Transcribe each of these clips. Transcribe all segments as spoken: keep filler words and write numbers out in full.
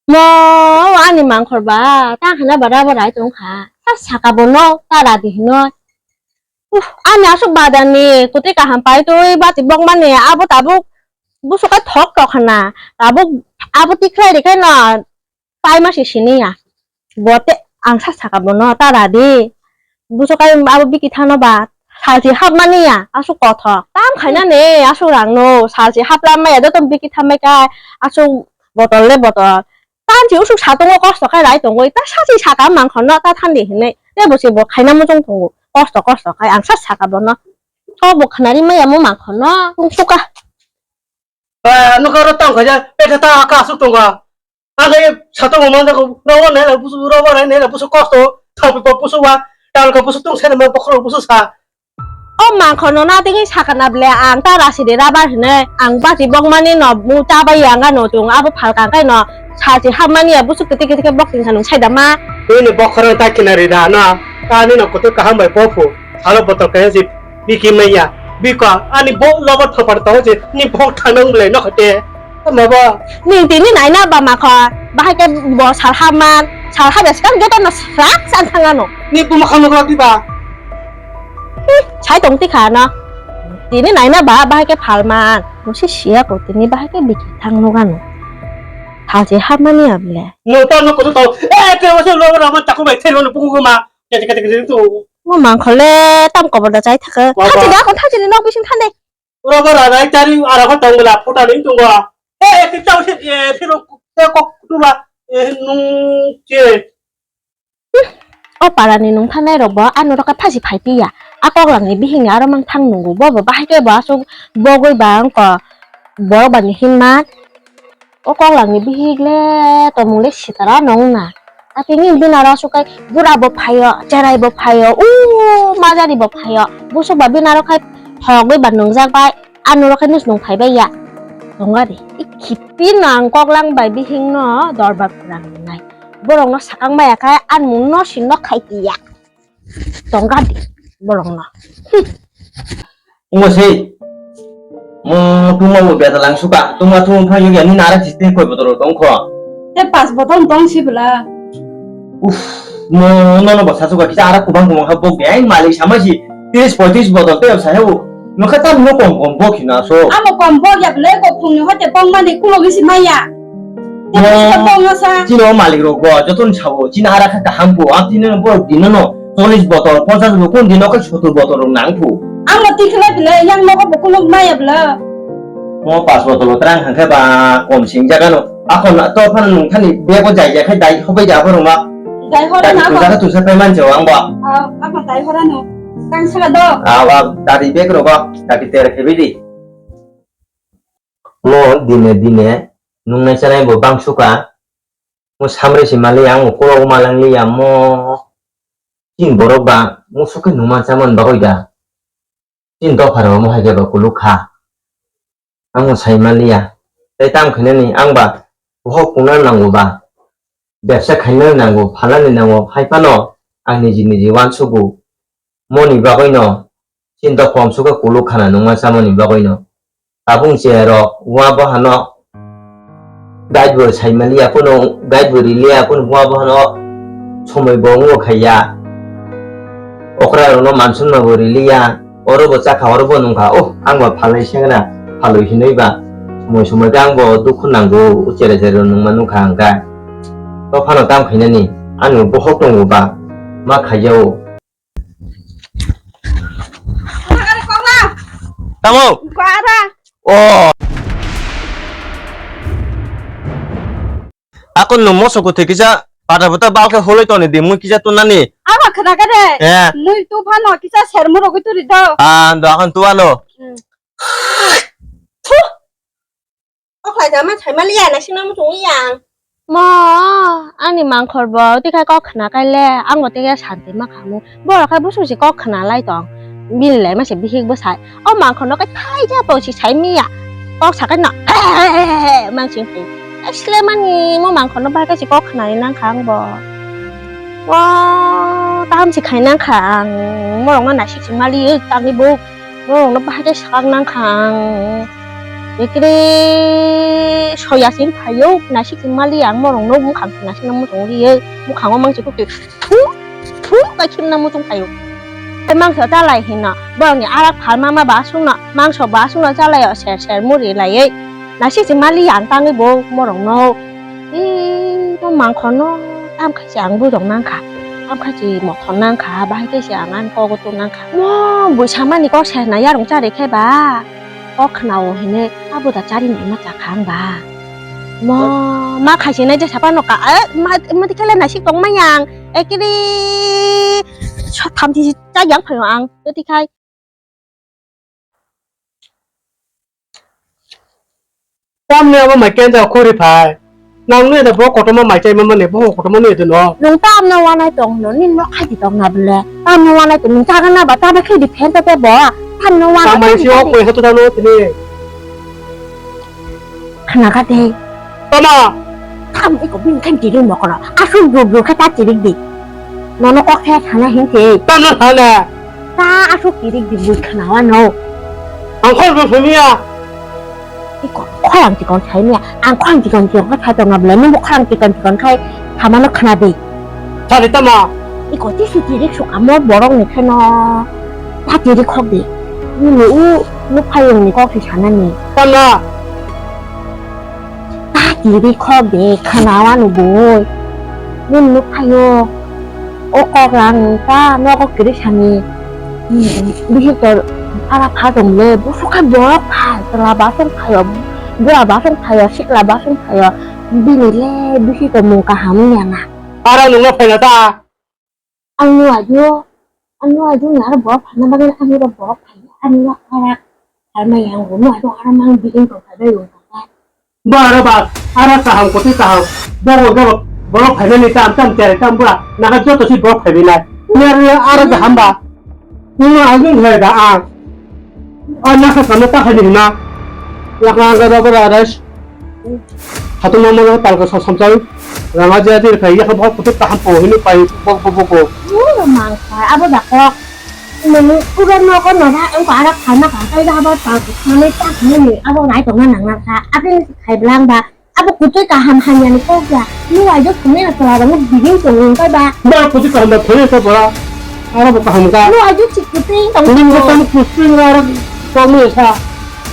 Mo ani mangkhor ba, ta khana bara bara ai tong kha. Ta saka bono, ta radi hino. Uf, ani asuk badani, kuti kaham pai tui, bati bok mani, abo tabuk, busukai thok tok khana. Tabuk, abo tikhlai rikai no, pai ma si sini ya. Bote ang sa saka bono, ta radi. Busukai abo biki thano ba, salchi hap mani ya, asuk kothok. Tam khaina ne, asuk rang no, salchi hap lam maya, joto biki thamai kai, asuk botol le botol. Tanchi usuk satungo kosto khai rai tongoi, ta sachi saka mangkhorno ta thandi hinwi. Tei bo se bo khaina muchung tongo. Kosto kosto khai ang sa saka bono. Ko bo khnari maya mo mangkhorno tungsuka. Ah, nokha ro tang khaja, pekha ta ka asuk tonga. Ang khe satungo manja ko, robo nai la busu, robo nai nai la busu kosto, thapi pa busu wa, tal ka busu tung sene ma bokhro busu sa. O mangkhono na tini sakana ble ang ta rasi de rabar hine ang bati bokmani no mu ta bai yang ano tung abo phalka kai no salchi hapmani ya busu kiti kiti ke bok tingsa nung sai da ma. Ini bokhorang ta kinari da na ta ni no kutu kaham bai pofu salo botol kaya si biki maya biko ani bo lobo thopar to je ni bok thanang ble no khote. Mabo. Ning tini naina ba makho, bahai ke bo salha man, salha bes kan joto no srak san thangano. Ni buma khamuk lak diba? Ih, sai tong tikha no. Tini naina ba, bahai ke phalman. Musi siya ko tini bahai ke biki thang nugano. Thalchi hapmani able. No to no ko to. Eh, ke wasa lo rama chaku bai thelo no pungu ma. Ke ke ke tu. Mo mangkhole tam kobor da chai thaka. Baba. Thalchi da kon thalchi ni nok bising thane. Ura bara rai tari ara ko tong bela phuta ning tung ba. Eh, eh, kisa usi, eh, phiro, eh, kok tula, eh, nung che. O parani nungthanai rok bo ano rok phasi phai piya. A koklangni bihikni aro mang thang nungo. Bo bo bahai khe bo aswk bogwi ba wngkha. Borok ba ni hinma. O koklangni bihik le tongmung le sitara nong na. Atini bini aro aswk kai bura bo phaio, cherai bo phaio, u majari bo phaio. Busuk ba bini aro khai thogwi ba nungjak bai. Ano rok khai nus nung phai bai ya. Tong gari. I khipi nang koklang bai bihik no dorbar pura nung nai. Borok no sakang maya khai an mung no sin no khai ti ya. Tongkha di borokno. Omo sei. Mo tuma bo beta lang suka. Tuma tuma phai yogya ni nara chiste koi botoro tongkho. Te pas botol tong si bwla. Uff, mo nono bo sa suka kisa ara kubang kubang ha bok de ai malik sama si tris poitris botol te sa hebu. Nokha tam no kom kom bok hina so. Amo kom bok ya bwle ko phungni hote bong mani kulo gisi maya. Tei Mo, bong no sa. Chini o malik rok bo joto ni sabo chini ara kha kaham bo, ang tini no borok dino no chollish botol, ponchash botol, kun dino khe sottur botol rok nang phu. Ang no tikhlai bwle, yang nogo bo kulo maya bwle. Mo pas botol bo terang hangkhe ba kom sing jaga no. Akon to phano nung thani bego jai jai khai dai hobai ja phano ma. Dai hora na ko. Dai hora na ko. Tungsa pai manjo ang bo. Ah, apa dai hora no. Kang sala do. Ah, wa dari beg rogo, dari ter khe bidi. Mo dine dine nungnai chanai bo bang suka. Mo samre si mali ang ukulok malang li ya mo. Chin borok ba mo suke nungma chaman bagoi da. Chin dophar mo hai ba kuluk kha. Ang sai mali ya. Tai tam khainani ang ba bohok kuna nango ba. Bebsa khaina nango, phalani nango, hai phano ang niji niji uansugo. Moni bagwi no, chini dophang suka kuluk khana nungma chamani bagwi no. Tabung cherok, wa bohano guide bo saimaliya, kuno guide bo riliya, kuno wa bohano somoi bo wngo khaiya. Okra rokno mansukma bo riliya, oro bo chakha, oro bo nungkha, oh, ang ba phalwi sengna, phalwi hinwi ba, somoi somoi khe ang bo dukhu nango, chere chere nungma nukha ang khe. To phano tam khainani, ani bohok tongo ba, ma khaiyao. Tamo? Kwara. Oh. Ako no moso ko thekisa pada bata balke holoi toni de mui kisa tunani. Aba khana kare. Eh. Mui tu phano kisa sermo rogoi turi do. Ah, do akon tu ano. Hmm. Thu. Kok lai jama thai mali ya, na sina mo thung ya. Mo, ani mangkhor bo, tikai kok khna kai le, ang bo tikai santi ma khamu. Borok khai busu si kok khna lai tong. Bini lai ma se bihik bwsai. O mangkhor no kai thai ja po si sai miya. Kok sakai no. Mang sing tu. Sle mani mo mangkhor no bai kai si kok khna ni nang kha ang bo. Wo, taham si khai nang kha ang. Mo rok no nasik si mali, tang ni bo. Borok no bahai khe sak nang kha ang. Ekre soya sing phaio, nasik sing mali ang morong no mukhang sing nasik no muchung liye, mukhang o mangsi kukti. Thu, thu, kai khim na muchung phaio. Tei mangso chalai hinna, borok ni arak phalma ma ba sungna, mangso ba sungna chalai o ser ser muri laiye. Nasik sing mali ang tangwi bo morong no. Ee, mo mangkhor no tam khai se ang bujok nang kha, tam khai se mothor nang kha, bahai khe se ang ani kogo tung nang kha. Mo bui samani kok se na yarung chari khe ba, kok khna o hine abo da chari nai ma cha kha ang ba. Mo ma khai se nai je sapa no ka, eh, ma, ma di khe le nasik tong ma yang, ekiri so tham thi cha yang phaio ang, tei khai. Tamni abo mai kenda khuri phai. Nang nui da bo kotorma mai chai mani bo kotorma nui da no. Nung tamno wanai tong no, nin no khai di tong na bele. Tamno wanai tong nung chaga na ba chaga khai di phen to te bo. Tamno wanai. Tamai si ok koi hatu dano tini. Khna kha de. Tama. Tam iko bini khan tiring mokoro. Asuk bru bru khe ta tirik di. Nono kok khe sana hin se. Tamno sana. Ta asuk tirik di bui khna wa no. Ang khor bru phimiya. Iko khorang chikon sai miya. Ang khorang chikon chikon khe sai tong na bele. Nungbo khorang chikon chikon khai samano khna di. Sari tama. Iko tisi tirik suk amo borok ni kheno. Ta tirik khok di. Nini u nuk phayung ni kok si sanani. Tama. Ta tirik khok di khana wano boi. Nini nuk phayung. O kok lang ta nogo kirik sani. Bisi to ara pha tong le. Busu khai borok phai. Tla basong phayo. Bura basong phayo. Sikla basong phayo. Bini le bisi to mung kaham ya na. Ara nungna phaina ta. Ang nuaio, ang nuaio ni aro borok phalna bagwi ani rok borok phai, ani rok arak phalmai ang bo nuaio aro mang biding tong phai bai wng tong kha. Ba aro ba, arak kaham kotwi kaham, bo bo bo borok phaimani tam tam tere tam bura, naga joto si borok phaibai nai. Ni aro aro kaham ba, ni no ang wng hai da ang. O nasa kano ta hai ni hima, yakna ang ga ba bura arai. Hatung mama no talka sa samsai. Ranga jia jir khai yakha bok kutuk kaham po hini pai bok bok bok bok. Uro mangsa abo da kok. Nung uro no ko no da engko arak khalna kha kai da abo talka khanai ta khanai ni abo nai tongna nang na kha. Abini khai blang ba abo kutuk kaham hamya ni kok ya. Ni wai jo khumni na tola rang bigin tong kai ba. Ba kutuk kaham da khone ko bora. Aro bo kaham ka. Lu aju chik kuting tong. Kuning ko tam kuting aro kong ni sa.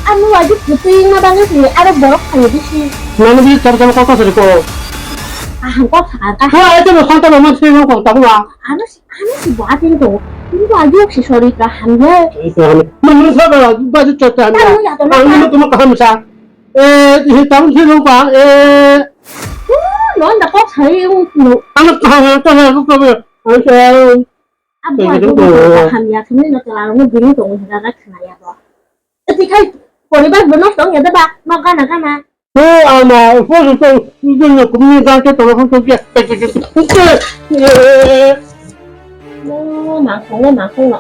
Anu aju kuting ma bang ni aro borok khayo bisi. Nang ni tor tor kok sari ko. Aham kok sakar ka. Ko aja mo santa mo man sing ko ta ma. Anu si anu si bo atin ko. Lu aju si sori ka ham ye. Itu ham. Nang ni sa ba ba ju chot ham ya. Tamu ya to na. Ang ni to ma kaham sa. Eh, hi tam si lu ba. Eh. Lu non da kok sai lu. Ang ka ha ta ha ko ko. Ang sa. Abo aju kaham ya khini no tala rong bini tong jaga khna ya bo. Eti khai poribar bo nosto wng ya da ba no gana gana. Ko ama ko so so ni no kumi ga ke to ko ke. No ma ko no ma ko no.